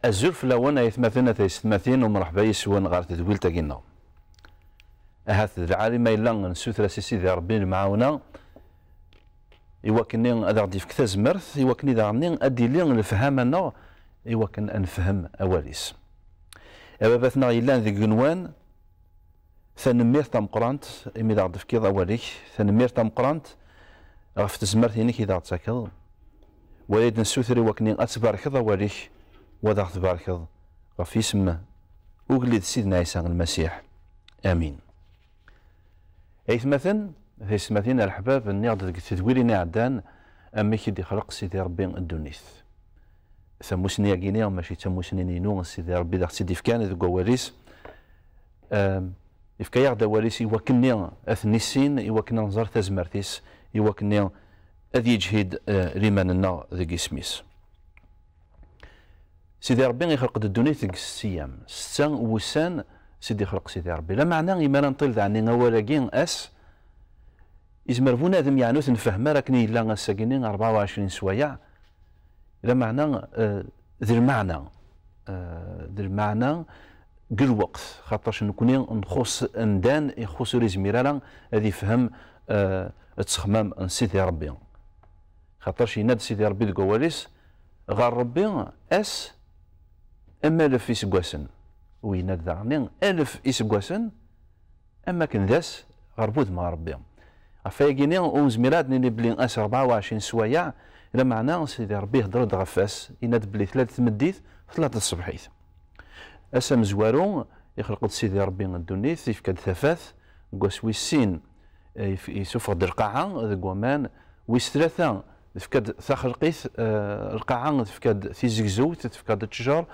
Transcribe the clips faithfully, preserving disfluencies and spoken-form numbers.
Azul fell-awen, ay atmaten, a taysetmatin, u mreḥba yes-wen ɣer tedwilt-agi-nneɣ. Ahat d lɛali ma yella nsuter-as i Sidi Ṛebbi lemɛawna, i wakken ad aɣ-d-yefk tazmert, i wakken daɣen ad d-yili lefhama-nneɣ, i wakken ad nefhem awal-is. A Baba-tneɣ yellan deg igenwan, tanemmirt tameqqrant imi d aɣ-d-tefkiḍ awal-ik, tanemmirt tameqqrant ɣef tezmert-inek i d aɣ-d-takeḍ. Wala i d-nessuter i wakken ad tbarkeḍ awal-ik, u ad aɣ-tbarkeḍ ɣef yisem ugellid Sidna Ɛisa Lmasiḥ. Amin. Aytmaten, taysetmatin, a leḥbab, nniɣ-d deg tedwilin iɛeddan amek i d-ixleq Sidi Ṛebbi ddunit. Tamusni-agi-ni mačči d tamusni-inu, Sidi Ṛebbi d aɣ-tt-id-ifkan deg wawal-is. Ehm, ifka-yaɣ-d awal-is i wakken-nni ad t-nissin, i wakken ad nẓer tazmert-is, i wakken-nni ad yeǧhid, eh, liman-nneɣ deg isem-is. Sidi Ṛebbi ixleq-d ddunit deg setta yyam, setta wussan s i d-ixleq Sidi Ṛebbi. Lameɛna, imi ara nṭil daɣen awal-agi, ass, izmer bunadem, yeɛni ur t-nfehhem ara akken i yella ass-agi-ni, rebɛa u ɛecrin sswayeɛ, lameɛna, eh, d lmeɛna, eh, d lmeɛna deg lweqt, xaṭerc nekni nxuṣṣ amdan, ixuṣṣ ur izmir ara ad ifhem, eh, ttexmam n Sidi Ṛebbi. Xaṭerc yenna-d Sidi Ṛebbi deg wawal-is, ɣer Ṛebbi ass am alef iseggasen. U yenna-d daɣen alef iseggasen am akken d ass ɣer wudem n Ṛebbi. Ɣef wayagi-ni, ur nezmir ad nini belli ass rebɛa u ɛecrin sswayeɛ, lameɛna Sidi Ṛebbi ihedder-d ɣef wass, yenna-d belli tella-d tmeddit, tella-d tṣebḥit. Ass amezwaru, ixleq-d Sidi Ṛebbi ddunit, yefka-d tafat, deg wass wis sin, eh, yef-, yessufeɣ-d lqaɛa deg waman, wis tlata, tefka-d taxelqit, eh, lqaɛa tefka-d tizegzewt, tefka-d ttjer,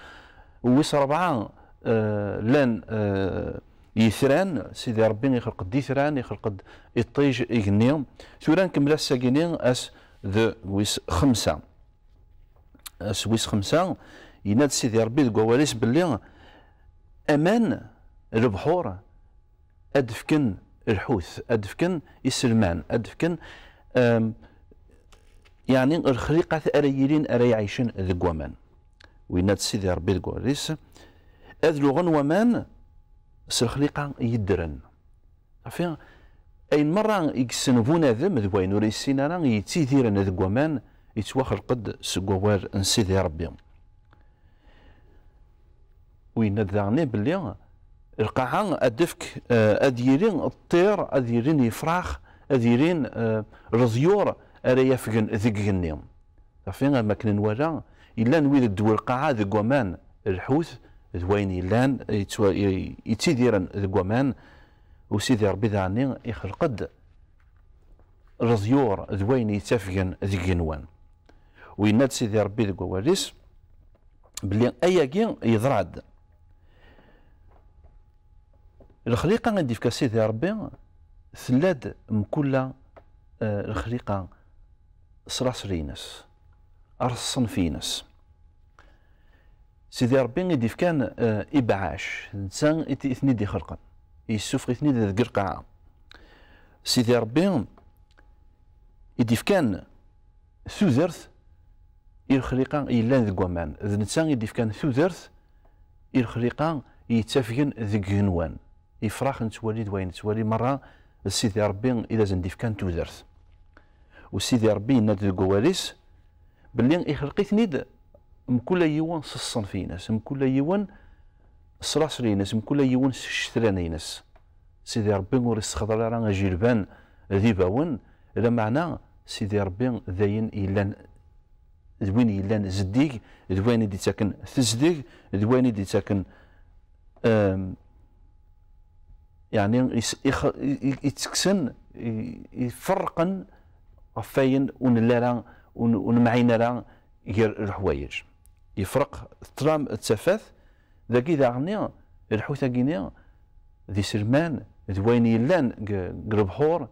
wis rebɛa, eh, llan, eh, yitran, Sidi Ṛebbi ixleq-d itran, ixleq-d iṭij, igenni. Tura nkemmel ass-agi-ni, ass d wis xemsa. Ass wis xemsa, yenna-d Sidi Ṛebbi deg wawal-is belli aman, lebḥur, ad d-fken lḥut, ad d-fken iselman, ad d-fken, em, yeɛni lexliqat ara yilin, ara iɛicen deg waman. U yenna-d Sidi Ṛebbi deg wawal-is, ad luɣen waman s lexliqa yeddren. Ɣef ayen merra i yessen bunadem d wayen ur yessin ara yettidiren deg waman, yettwaxleq-d seg wawal n Sidi Ṛebbi. U yenna-d daɣen belli lqaɛa ad d-tefk, eh, ad yili ṭṭir, ad yilin yefrax, ad yilin, eh, leḍyur ara yafgen deg igenni. Ɣef am akken nwala, yellan wid ddw lqaɛa deg waman, lḥut d wayen yellan yettwa-, yettidiren deg waman, u Sidi Ṛebbi daɣen ixleq-d leḍyur d wayen yettafgen deg igenwan. U yenna-d Sidi Ṛebbi deg wawal-is belli ayagi yeḍra-d. Lexliqa i d-ifka Sidi Ṛebbi tella-d mkul, eh, lexliqa s laṣel-ines, ar ṣṣenf-ines. Sidi Ṛebbi i d-ifkan, eh, ibeɛɛac, d netta i t-, i ten-id-ixelqen, yessufeɣ-iten-id deg lqaɛa. Sidi Ṛebbi i d-ifkan tudert i lexliqa yellan deg waman, d netta i d-ifkan tudert i lexliqa yettafgen deg igenwan. Ifrax nettwali d wayen nettwali merra, d Sidi Ṛebbi i d asen-d-ifkan tudert. U Sidi Ṛebbi yenna-d deg wawal-is belli ixleq-iten-id mkul yiwen s ṣṣenf-ines, mkul yiwen s laṣel-ines, mkul yiwen s ccetran-ines. Sidi Ṛebbi ur yessexḍer ara ajilban d ibawen, lameɛna Sidi Ṛebbi d ayen yellan, d win yellan zeddig, d wayen i d-ittaken tezdeg, d wayen i d-ittaken, em, yeɛni is-, ix-, i-, i-, ittekksen, i-, iferrqen ɣef wayen ur nelli ara, ur n-, ur nemɛin ara gar leḥwayeǧ. Yefreq ṭṭlam d tafat, dagi daɣen lḥut-agi-ni d iselman, d wayen yellan deg, deg lebḥur,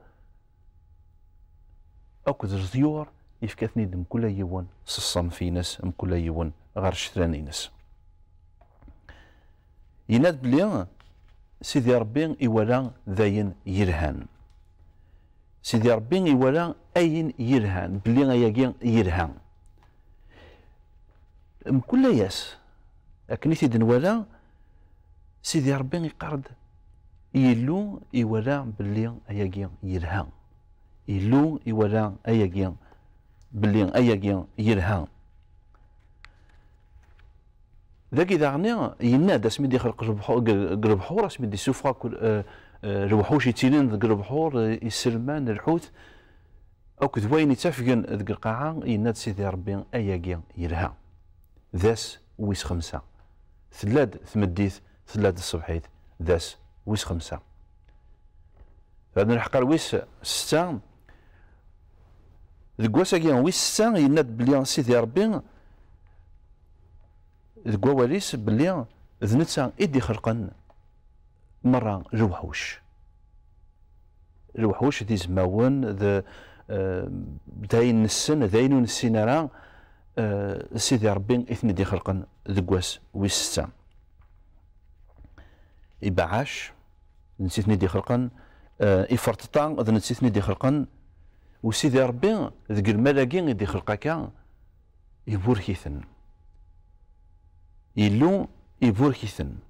akked leḍyur, yefka-ten-id mkul yiwen s ṣṣenf-ines, mkul yiwen ɣer ccetran-ines. Yenna-d belli Sidi Ṛebbi iwala d ayen yelhan. Sidi Ṛebbi iwala ayen yelhan, belli ayagi yelha. Mkul ass, Akken i t-id-nwala, Sidi Ṛebbi iqqar-d, Illu iwala belli ayagi yelha. Illu iwala ayagi belli ayagi yelha. Dagi daɣen yenna-d asmi d-ixleq lebḥu-, deg lebḥur, asmi d-issufeɣ akk, eh, eh, lewḥuc yettilin deg lebḥur, eh, iselman, lḥut, akked wayen yettafgen deg lqaɛa, yenna-d Sidi Ṛebbi, ayagi yelha. D ass wis xemsa. Tella-d tmeddit, tella-d tṣebḥit, d ass wis xemsa. Ad nruḥ ɣer wis setta. Deg wass-agi wis setta, yenna-d belli Sidi Ṛebbi, deg wawal-is, belli d netta i d-ixelqen merra lewḥuc. Lewḥuc d izmawen, d, eh, d ayen nessen, d ayen ur nessin ara, eh, Sidi Ṛebbi i ten-id-ixelqen deg wass wis setta. Ibeɛɛac, d netta i ten-id-ixelqen, eh, iferṭeṭṭa, d netta i ten-id-ixelqen, u Sidi Ṛebbi deg lmal-agi i d-ixelq akka, iburek-iten. Illu iburek-iten.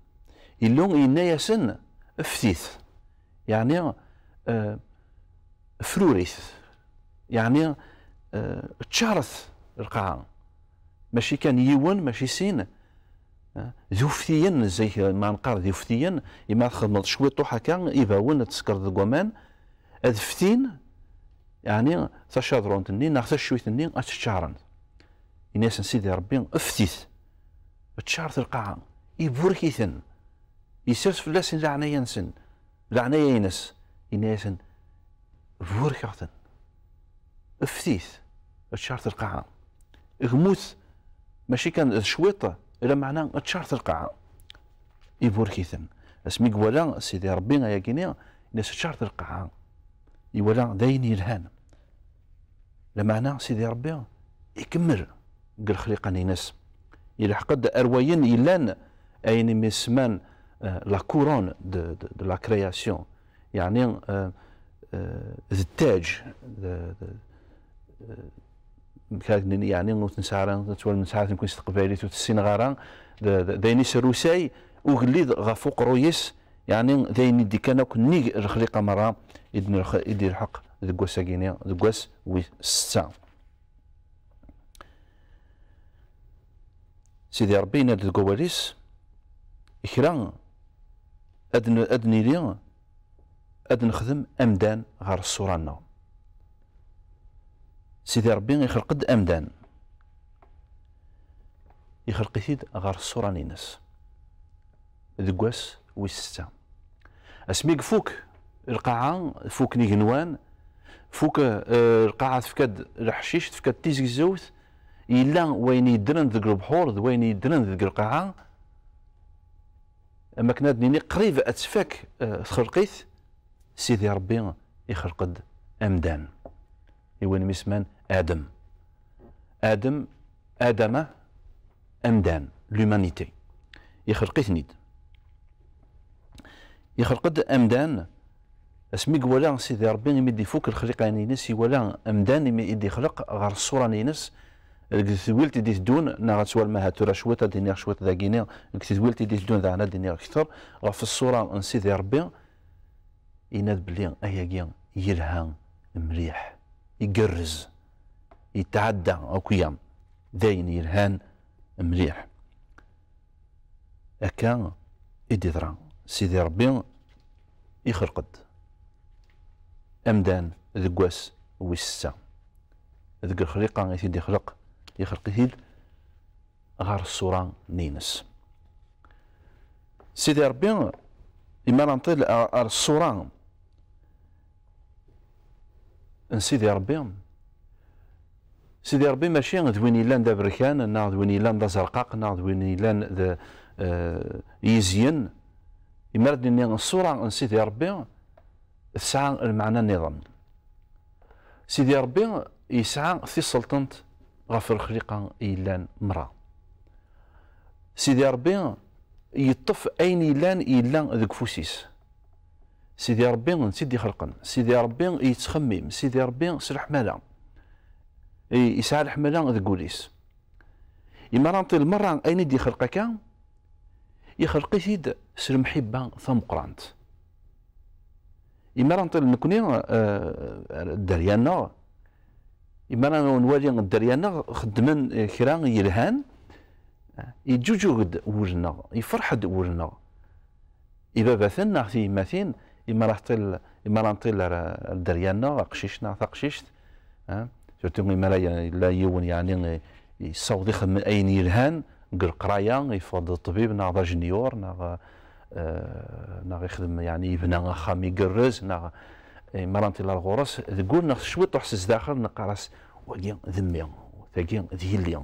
Illu yenna-yasen, ftit, yeɛni, eh, frurit, yeɛni, eh, ččaret lqaɛa. Mačči kan yiwen, mačči sin, eh, d uftiyen, zik ma neqqar d uftiyen, imi txedmeḍ cwiṭuḥ akka, ibawen ad tsekreḍ deg waman, ad ftin, yeɛni tacadrunt-nni neɣ taccuyt-nni ad tt-ččaren. Ini-asen Sidi Ṛebbi, ftit, ččaret lqaɛa, iburek-iten, isers fell-asen leɛnaya-nsen, leɛnaya-ines, ini-asen, burkeɣ-ten, ftit, ččaret lqaɛa, gmut, mačči kan d cwiṭ, lameɛna ččaret lqaɛa. Iburek-iten. Asmi iwala Sidi Ṛebbi ayagi-nni, ini-as ččaret lqaɛa. Iwala d ayen yelhan. Lameɛna Sidi Ṛebbi ikemmel deg lexliqa-ines. Ilḥeq-d ar wayen yellan, ayen imi semman, eh, la couronne de, de, de la création. Yeɛni, eh, eh, d ttaj, d, d, eh, amek ara k-nini, yeɛni ur t-nesɛi ara, ur t-nesɛi ara nekkni s teqbaylit, ur t-ssineɣ ara, d, d, d ayen iserusay ugellid ɣef uqerruy-is, yeɛni d ayen i d-ikkan akk nnig lexliqa merra i d-nelḥ-, i d-ilḥeq deg wass-agi-nni, deg wass wis setta. Sidi Ṛebbi yenna-d deg wawal-is, kra ad n-, ad nili, ad nexdem amdan ɣer ṣṣura-nneɣ. Sidi Ṛebbi ixleq-d amdan. Ixleq-it-id ɣer ṣṣura-ines. Deg wass wis setta. Asmi ifuk lqaɛa, fuken igenwan, fuk, eh, lqaɛa tefka-d leḥcic, tefka-d tizegzewt, yella wayen yeddren deg lebḥur d wayen yeddren deg lqaɛa, am akken ad nini qrib ad tfak, eh, txelqit, Sidi Ṛebbi ixleq-d amdan. I win mi semman Adem. Adem, Adama, amdan, l'humanité. Ixleq-iten-id. Ixleq-d amdan, asmi iwala Sidi Ṛebbi imi d-ifuk lexliqa-ines, iwala amdan imi i d-ixleq ɣer ṣṣura-ines, deg tedwilt i d-iteddun, neɣ ad twalem ahat tura cwiṭ, ad d-iniɣ cwiṭ dagini, deg tedwilt i d-iteddun daɣen ad d-iniɣ kter, ɣef ṣṣura n Sidi Ṛebbi, yenna-d belli ayagi yelha mliḥ, igerrez, yetɛedda akya, d ayen yelhan mliḥ. Akka i d-iḍra. Sidi Ṛebbi ixleq-d amdan deg wass wis setta. Deg lexliqa i t-id-ixleq, ixleq-it-id ɣer ṣṣura-ines. Sidi Ṛebbi, imi ara nṭil ar, ar ṣṣura n Sidi Ṛebbi, Sidi Ṛebbi mačči d win yellan d aberkan, neɣ d win yellan d azerqaq, neɣ d win yellan d, eh, yizyen. Imi ara d-nini ṣṣura n Sidi Ṛebbi, tesɛa lmeɛna nniḍen. Sidi Ṛebbi yesɛa tiselṭent ɣef lexliqa i yellan merra. Sidi Ṛebbi yeṭṭef ayen yellan, yella deg ufus-is. Sidi Ṛebbi d t-id-ixelqen. Sidi Ṛebbi yettxemmim. Sidi Ṛebbi s leḥmala. I-, yesɛa leḥmala deg wul-is. Imi ara nṭil merra ayen i d-ixelq akka, Ixleq-it-id s lemḥibba tameqqrant. Imi ara nṭil nekni, eh, ar dderya-nneɣ, imi ara nwali dderya-nneɣ xeddmen, eh, kra yelhan, eh, yeǧǧuǧug-d wul-nneɣ, yefreḥ-d wul-nneɣ. Ibabaten neɣ tiyemmatin, imi ara nṭil, imi ara nṭil ar, ar dderya-nneɣ, aqcic neɣ taqcict, eh, surtout imi ara yella yiwen, yeɛni, eh, yessaweḍ ixdem ayen yelhan deg leqraya, yeffeɣ-d d ṭṭbib neɣ d ajenyur neɣ, eh, neɣ ixdem, yeɛni yebna axxam igerrez, neɣ, eh, imi ara nṭil ar ɣur-s, deg wul-nneɣ cwiṭuḥ s zdaxel neqqar-as: "Wagi d mmi, tagi d yelli."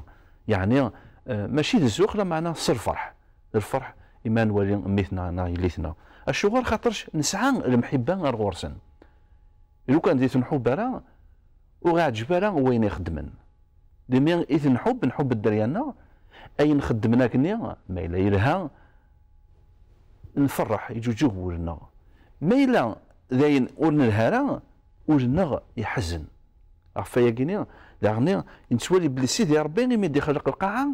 Yeɛni, eh, mačči d zzux, lameɛna s lferḥ. D lferḥ imi ara nwali mmi-tneɣ neɣ yelli-tneɣ. Acuɣer? Xaṭerc nesɛa lemḥibba ar ɣur-sen. Lukan di tenḥub ara, ur ɣ-iɛǧeb ara wayen i xeddmen. Dimi i tenḥub, nḥub dderya-nneɣ, ayen xeddmen akkenni, ma yella yelha, nferreḥ, yeǧǧuǧug wul-nneɣ. Ma yella d ayen ur nelha ara, ul-nneɣ yeḥzen. Ɣef wayagi-ni, daɣen nettwali belli Sidi Ṛebbi, imi d-ixleq lqaɛa,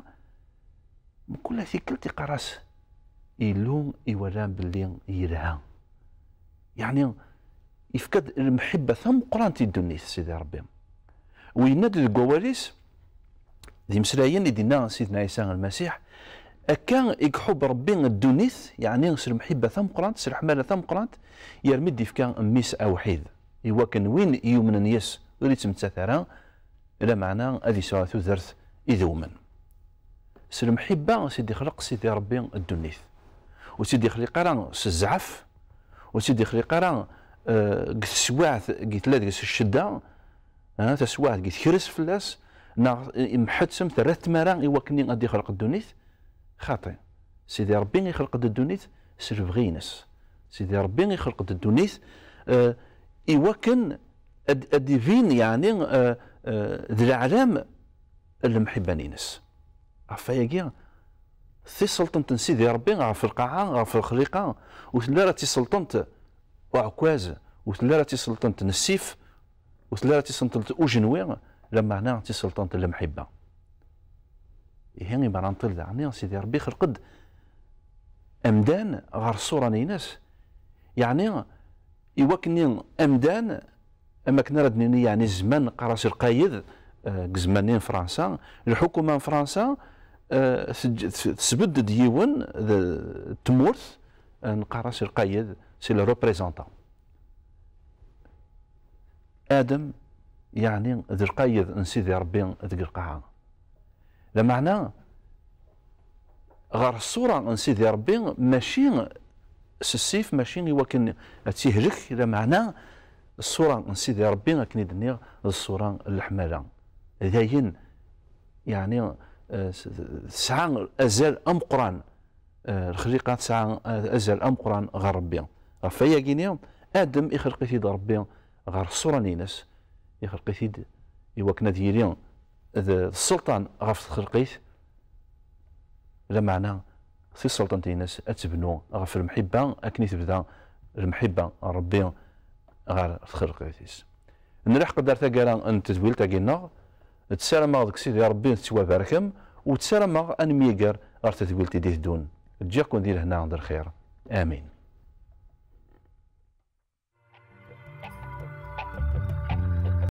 mkul tikkelt iqqar-as: "Illu iwalan belli yelha." Yeɛni, yefka-d lemḥibba tameqqrant i ddunit, Sidi Ṛebbi. U yenna-d deg wawal-is, d imeslayen i d-yenna Sidna Ɛisa Lmasiḥ: "Akka i iḥubb Ṛebbi ddunit", yeɛni s lemḥibba tameqqrant, s leḥmala tameqqrant, yermi d-ifka mmi-s awḥid, i wakken win yumnen yes-s ur yettmettat ara, lameɛna ad yesɛu tudert idewmen. S lemḥibba i s-id-ixleq Sidi Ṛebbi ddunit. Ur tt-id-ixliq ara s zzɛef, ur tt-id-ixliq ara, eh, deg teswiɛt deg tella deg-s ccedda, eh, taswiɛt deg tekres fell-as, neɣ imḥettem, terra-t tmara i wakken ad d-ixleq ddunit. Xaṭi. Sidi Ṛebbi ixleq-d ddunit s lebɣi-ines. Sidi Ṛebbi ixleq-d ddunit, eh, i wakken ad, ad d-ibin, yeɛni, eh, eh, d leɛlam n lemḥibba-ines. Ɣef wayagi, tiselṭent n Sidi Ṛebbi ɣef lqaɛa, ɣef lexliqa, ur telli ara d tiselṭent uɛekkaz, ur telli ara d tiselṭent n ssif, ur telli ara d tiselṭent n ujenwi, lameɛna d tiselṭent n lemḥibba. Ihi, imi ara nṭil daɣen, Sidi Ṛebbi ixleq-d amdan ɣer ṣṣura-ines, yeɛni, i wakken amdan, am akken ara d-nini, yeɛni zzman, qqar-as lqayed, eh, deg zzman-nni n Fransa, lḥukuma n Fransa, eh, tj-, t-, tesbedd-d yiwen d tmurt, eh, neqqar-as lqayed, c'est le représentant. Adem, yeɛni d lqayed n Sidi Ṛebbi deg lqaɛa. Lameɛna, ɣer ṣṣura n Sidi Ṛebbi, mačči s ssif, mačči i wakken ad tt-ihlek, lameɛna ṣṣura n Sidi Ṛebbi, akken i d-nniɣ, d ṣṣura n leḥmala. D ayen, yeɛni, eh, s-, tesɛa azal ameqqran, eh, lexliqa tesɛa, eh, azal ameqqran ɣer Ṛebbi. Ɣef wayagi-ni, Adem ixleq-it-id Ṛebbi ɣer ṣṣura-ines, ixleq-it-id i wakken ad yili d, d sselṭan ɣef txelqit, lameɛna tiselṭent-ines ad tebnu ɣef lemḥibba, akken i tebda lemḥibba n Ṛebbi ɣer txelqit-is. Nlaḥeq-d ar taggara n tedwilt-agi-nneɣ, ttarmeɣ deg Sidi Ṛebbi tettwabarkem, u ttarmeɣ ad nemyager ɣer tedwilt i d-iteddun. Ǧǧiɣ-ken di lehna d lxir. Amin.